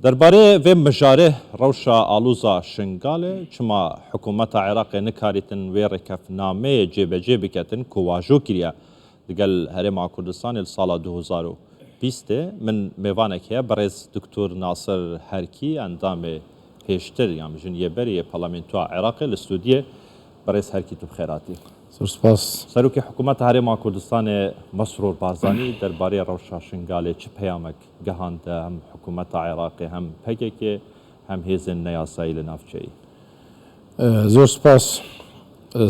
دەربارەێ ڤێ مژارێ ڕەوشا ئاڵوزا شنگالێ، چما حکوومەتا عێراقێ نکاریتن وێ ڕێکەفنامەیێ جێبەجێ بکەتن کو واژۆ کریە دگەل هەرێما کوردستانێ ل ساڵا 2020 ێ؟ من مێڤانێک هەیە بەڕێز دکتور ناسر هەرکی ئەندامێ پێشتر یان بژن یێ بەرێ یێ پارلامێنتوا عێراقێ لە ستودیێ. بەڕێز هەرکی تو بخێراتی. زۆر سپاس. سەرۆکی حکوومەتا هەرێما کوردستانێ مەسرور بارزانی دەربارەێ ڕەوشا شنگالێ چ پەیامەک گەهاندە هەم حکوومەتا عێراقێ هەم پەکەکێ هەم هێزێن نەیاسایی لە ناوچەی؟ زۆر سپاس.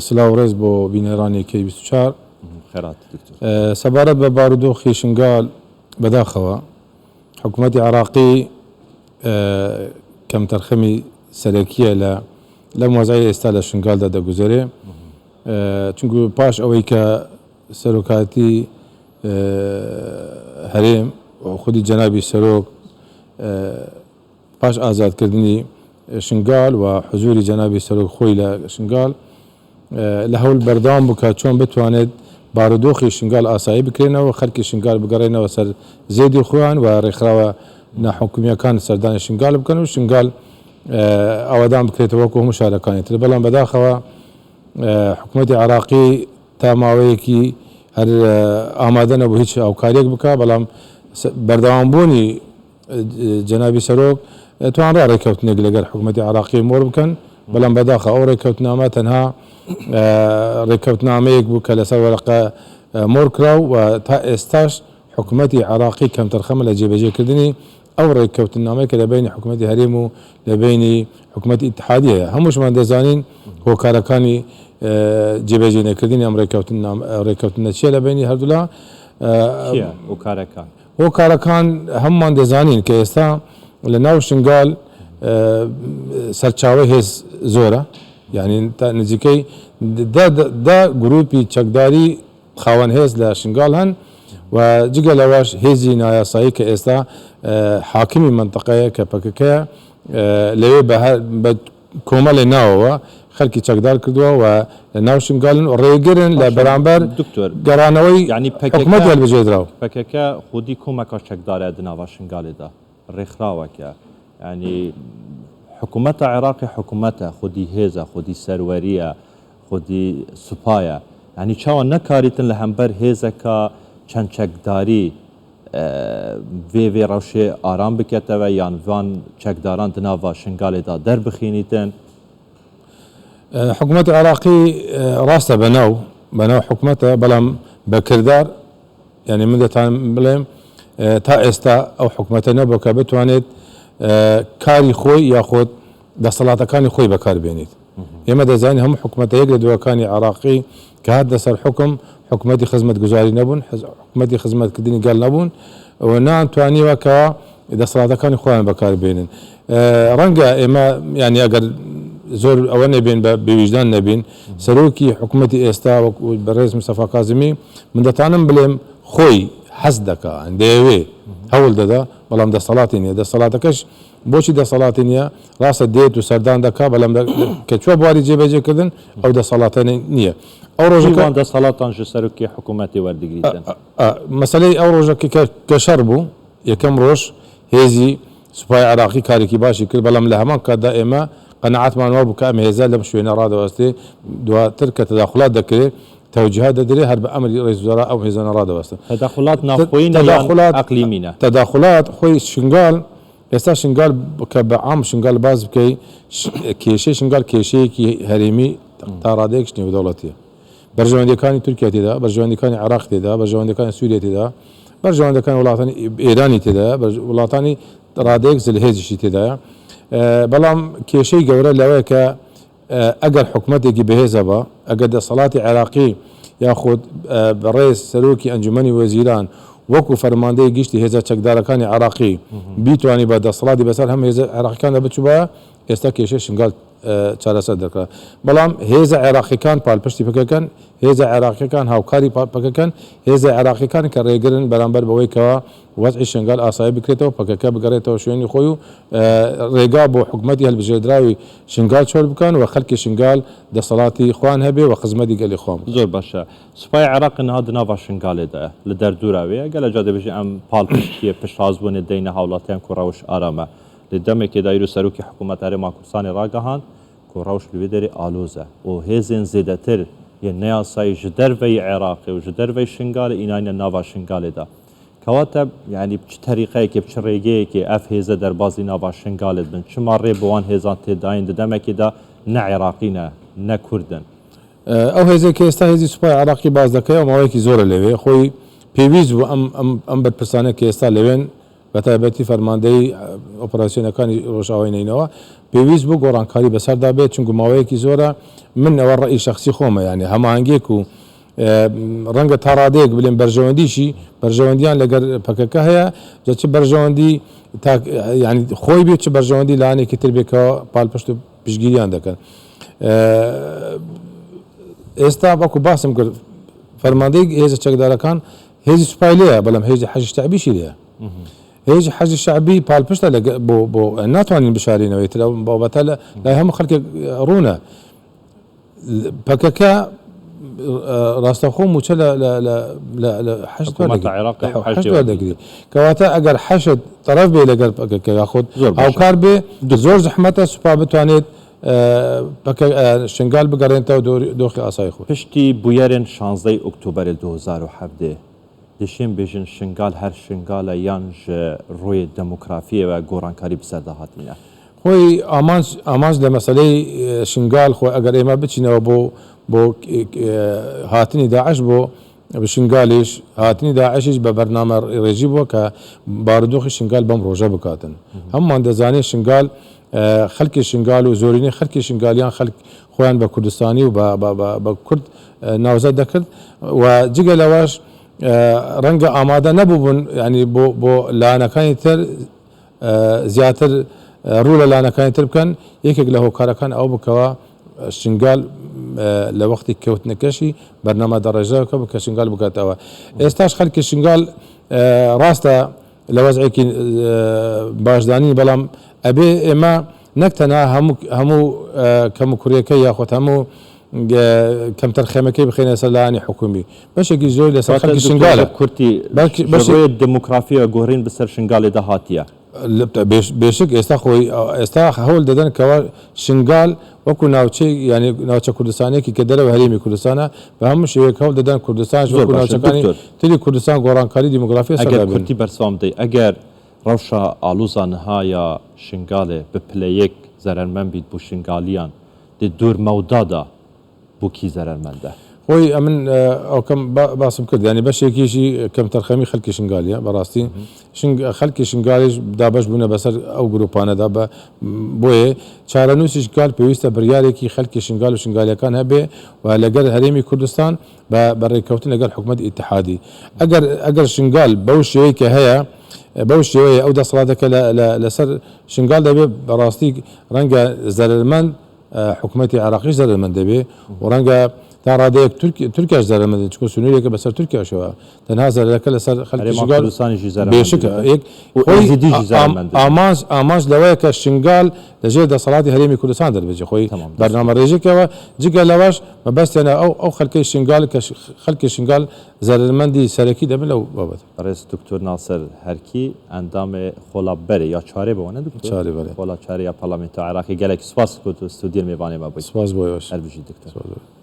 سلاو و ڕێز بۆ بینەرانی کەی 24. خێرات دکتۆر. سەبارەت بە بارودۆخی شنگال بەداخەوە حکوومەتی عێراقی کەمتەرخەمی سەرەکییە لە لەم وەزعەی ئێستا لە شنگالدا دەگوزەرێ چونکو پاش ئەوەی کە سەرۆکاتی هەرێم خودی جەنابی سەرۆک پاش ئازادکردنی شنگال و حزوری جەنابی سەرۆک خۆی لە شنگال لە هەول بەردەوام بوو کە چۆن بتوانێت بارودۆخی شنگال ئاسایی بکرێنەوە، خەلکی شنگال بگەڕێنەوە سەر زێدی خۆیان و رێکخراوە ناحکومییەکان سەردانی شنگال بکەن و شنگال ئاوەدان بکرێتەوە وەکو هەموو شارەکانی تر، بەڵام بەداخەوە حکومەتی عێراقی تا ماوەیەکی هەر ئامادە نەبوو هیچ هاوکارییەک بکا، بەڵام بەردەوامبوونی جەنابی سەرۆک توانرا ڕێککەوتنێک لەگەل حکومەتی عێراقی مۆر بکەن، بەڵام بەداخە ئەو ڕێککەوتنامە تەنها ڕێککەوتنامەیەک بوو کە لەسەر وەرەقە مۆر کرا و تا ئێستاش حکومەتی عێراقی کەمتەرخەمە لە جێبەجێکردنی ئەو ڕێککەوتنامەی کە لە بەینی حکومەتی هەرێم و لە بەینی حکومەتی ئیتحادی هەیە. هەمووشمان دەزانین هۆکارەکانی جێبەجێ نەکردنی ئەم ڕێککەوتنە چییە لە بەینی هەردوولا. چییە هۆکارەکان؟ هۆکارەکان هەموومان دەزانین کە ئێستا لە ناو شنگال سەرچاوەی هێز زۆرە، یانی تا نزیکەی دە گروپی چەکداری خاوەن هێز لە شنگال هەن و جگە لەوەش هێزی نایاسایی کە ئێستا حاکمی مەنتەقەیە کە پەکەکەیە لەوێ بە کۆمەڵێ ناوەوە خەلکی چەکدار کردووە و لە ناو شنگالن و ڕێگرن لە باشە بەرامبەر دکتۆر گەڕانەوەی یانی پەکەکە حکومەتی هەلبژێردراو. پەکەکە خودی کۆمەکا چەکدارە دناڤا شنگالێ دا ڕێکخراوەکە یانی حکومەتا عێراقێ حکومەتە خودی هێزە خودی سەروەریە خودی سوپایە یانی چاوا نەکاریتن لە هەمبەر هێزەکا چەند چەکداری ڤێ ڤێ ڕەوشێ ئارام بکەتەوە یان ڤان چەکداران دناڤا شنگالێ دا دەربخینیتن. حکومەتی عێراقی ڕاستە بەناو بەناو حکومەتە بەڵام بە کردار یعنی من دەتان بڵێم تا ئێستا ئەو حکومەتە نەبوو کە بتوانێت کاری خۆی یاخود دەسەڵاتەکانی خۆی بەکار بێنیت. ئێمە دەزانین هەموو حکومەتە یەک لە دواکانی عێراقی کە هاتنە سەر حوکم حکومەتی خزمەتگوزاری نەبوون، حکومەتی خزمەتکردنی گەل نەبوون و نەیانتوانیوە کە دەسەڵاتەکانی خۆیان بەکار بێنن. ڕەنگە ئێمە یانی ئەگەر زۆر ئەوە نەبین بە بێویژدان نەبین سەرۆکی حکومەتی ئێستا وەک بەڕێز مستەفا کازمی من دەتانم بلێم خۆی حەز دەکا دەیەوێ هەوڵ دەدا بەڵام دەسەڵاتی نییە دەسەڵاتەکەش بۆچی دەسەڵاتی نییە؟ ڕاستە دێت و سەردان دەکا بەڵام کە چوە بواری جێبەجێکردن ئەو دەسەڵاتە نییە. ئەو ڕۆژە کە. وان دەسەڵاتان ژ سەرۆکی حکوومەتێ وەردگریتن. مەسەلەی ئەو ڕۆژە کە شەڕ بوو یەکەم ڕۆژ هێزی سوپای عێراقی کارێکی باشی کرد بەڵام لە هەمان کاتدا ئێمە قەناعەتمان وابوو کە ئەم هێزە لەم شوێنە ڕادەوەستێ دواتر کە تەداخولات دەکرێ تەوجیهات دەدرێ هەر بە ئەمری ڕئیس وزەرا ئەو هێزانە ڕادەوەستن. تەداخولات ناوخۆیی نە یان ئەقلیمی نە؟ تەداخولات خۆی شنگال ئێستا شنگال کە بە عام شنگال باس بکەی کێشەی شنگال کێشەیەکی هەرێمی تا ڕادەیەکش نێودەوڵەتیە. بەرژەوەندیەکانی تورکیا تێدا، بەرژەوەندیەکانی عێراق تێدا، بەرژەوەندیەکانی سوریە تێدا، بەرژەوەندەکانی وڵاتانی ئێرانی تێدایە، وڵاتانی ڕادەیەک زلهێزیشی تێدایە. بەڵام کێشەی گەورە لەوەیە کە ئەگەر حکومەتێکی بەهێز هەبا، ئەگەر دەسەڵاتی عێراقی یاخود بەڕێز سەرۆکی ئەنجومەنی وەزیران وەکو فەرماندەی گشتی هێزە چەکدارەکانی عێراقی بیتوانیبا دەسەڵاتی بەسەر هەموو هێزە عێراقیەکاندا بچوبایە، ئێستا کێشەی شنگال چارەسەر دەکرا. بەڵام هێزە عێراقیەکان پالپشتی پەکەکەن، هێزە عێراقیەکان هاوکاری پەکەکەن، هێزە عێراقیەکان کە ڕێگرن بەرامبەر بەوەی کەوا وەزعی شنگال ئاسایی بکرێتەوە، پەکەکە بگەڕێتەوە شوێنی خۆی و ڕێگا بۆ حکومەتی هەلبژێردراوی شنگال چۆل بکەن و خەلکی شنگال دەسەڵاتی خۆیان هەبێ و خزمەتی گەلی خۆیان بکەن. زۆر باشە. سوپای عێراق نها د ناڤا شنگالێ دایە، لە دەردورا وێیە، گەلە جا دەبێژن ئەم پاڵپشتیە، پشتڕاستبوونێ دەینە هاوڵاتیان کو ڕەوش ئارامە. Di demekê de îro Serokê Hikûmeta Herêma Kurdistanê ragihand ku rewş li wê derê aloz e û hêzên zêdetir yên neyasayî ji derveyî Iraqê û ji derveyî Şingalê înayîne nava Şingalê de. Kewate yanî bi çi terîqeyekê, bi çi rêgeyekê ev hêze derbazî nava Şingalê dibin? Çima rê bi wan hêzan tê dayîn di demekê de ne Iraqî ne, ne Kurd in? Ew hêzê ke êsta hêzî Supaya Iraqî baz dike ew maweyekî zor e lêwê. Xwe pêwîst bû em em em berpirsane ke êsta lêwên Bi taybetî fermandeyî operasyonekani Rojavayê Neynewa pêwîst bû gorankarî bi ser de bê çunku maweyekî zor e. Min ewe re'î şexsî xwe me yanî hemahengiyê ku renge ta radeyek bilên berjewendî jî berjewendiyan li ger pkk heye ca çi berjewendî ta yanî xoy bê çi berjewendî layanekî tir bê ke palpişt û piştgîriyan dikin. Êsta wekû basim kir fermandeyî hêza çekdarekan Hêzî supayê lê ye belam hêzî Heşdî Şe'bî jî lê ye. Hêzî Heşdî Şe'bî palpişt e li bo bo natwanîn bişarîne wê tira babeta li lay hemû xelkê rûn e. PKK rastexwe mûçe li li li li li Heşd Heşd werdegirî. Kewate eger Heşd teref bê li gel PKK yaxud hawkar bê zor zehmet e supa bitwanêt PKK Şingal bigerênte doxê asayê xwe. Piştî bûyerên şanzdeh Oktoberê 2017, dişên bêjin Şingal her Şingal e yan ji royê demokrafiyê ve gorankarî bi ser de hatîne? Xwe amanc amanc li meseleyê Şingal xwe eger ême biçînewe bo bo hatinî DAIŞ bo bi Şingalîş hatinî DAIŞîş be bername rêjî bû ke barûdoxê Şingal bem roje bikatin. Hemûman dizanê Şingal Xelkê Şingal û zorînê xelkê Şingaliyan xelk xweyan be Kurdistanî û be Kurd nawzed dekird و جگە لەوەش ڕەنگە ئامادە نەبووبوون یانی بۆ بۆ لایەنەکانی تر زیاتر ڕوو لە لایەنەکانی تر بکەن یەکێک لە هۆکارەکان ئەوە بوو کەوا شنگال لە وەختی کەوتنەکەشی بەرنامە دەڕێژراوەکە بوو کە شنگال بکاتەوە ئێستاش خەلکی شنگال ڕاستە لە وەزعێکی باشدا نین، بەڵام ئەبێ ئێمە نەک تەنها هەموو هەموو کەم و کوڕیەکەی یاخود هەموو کەمتەرخەمەکەی بخەینە سەر لایەنی حکومی، بەشێکی زۆری لەسەر خەڵکی شنگالە. کورتی بەشێک دێموکرافییە گۆڕین بەسەر شنگالێدا هاتیە. بێشک ئێستا خۆی ئێستا هەول دەدەن کەوا شنگال وەکو ناوچەی یانی ناوچە کوردستانیەکی کە دەرەوەی هەرێمی کوردستانە بە هەموو شێوەیەک هەوڵ دەدەن کوردستانش زۆر وەکو باشە ناوچەکانی دکتۆر. تری کوردستان گۆڕانکاری دیمۆگرافی ئەگەر بەسەردا بێنن. کورتی بەرسڤام بدەی ئەگەر ڕەوشا ئاڵوزا نها یا شنگالێ بە پلە یەک زەرەرمەند بیت بو شنگالیان دێ دور مەودادا بو کی زەرەرمەندە؟ خۆی ئەمن ئەوکەم باسم کرد یانی بەشێکیشی کەمتەرخەمی خەلکی شنگالیە بەڕاستی خەلکی شنگالیش دابەش بوونە بەسەر ئەو گروپانەدا بە بۆیە چارەنووسی شنگال پێویستە بڕیارێکی خەلکی شنگال و شنگالیەکان هەبێ و لەگەر هەرێمی کوردستان بە بە رێککەوتن لەگەڵ حکومەتی ئیتحادی ئەگەر ئەگەر شنگال بەو شێوەی کە هەیە بەو شێوەیە ئەو دەسەڵاتە کە لەسەر شنگال دەبێ بەڕاستی ڕەنگە زەرەرمەند حکومەتی عێراقیش زەرەرمەند دەبێ و ڕەنگە تا ڕادەیەک تورکیاش زەرەرمەند دەبێ چونکە سنوورێکە بەسەر تورکیاشەوە تەنها زەرەرەکە لەسەر خەلکی هەرێما شنگال کوردستانیشی زەرەرمەند بێشکە دەبێ یەک و خۆی ئێزیدیشی زەرەرمەند دەبێ. ئامانج ئامانج لەوەیە کە شنگال لەژێر دەسەڵاتی هەرێمی کوردستان دەربچێ خۆی تەمام دەست بەرنامە خۆش. ڕێژێکەوە جگە لەوەش مەبەستیانە ئەو ئەو خەلکەی شنگال کە خەلکی شنگال زەرەرمەندی سەرەکی دەبن لەو بابەتە. بەڕێز دکتۆر ناسر هەرکی ئەندامێ خۆلا بەرێ یا چارێ بۆ نە دکتۆر؟ چارێ بەرێ. خۆلا چارێ یا پەرلەمێنتا عێراقی گەلێک سوپاس کو تو ستودیل مێڤانێ مە بووی. سوپاس بۆ ئێوەش. هەر بژی دکتۆر. سوپاس بۆ.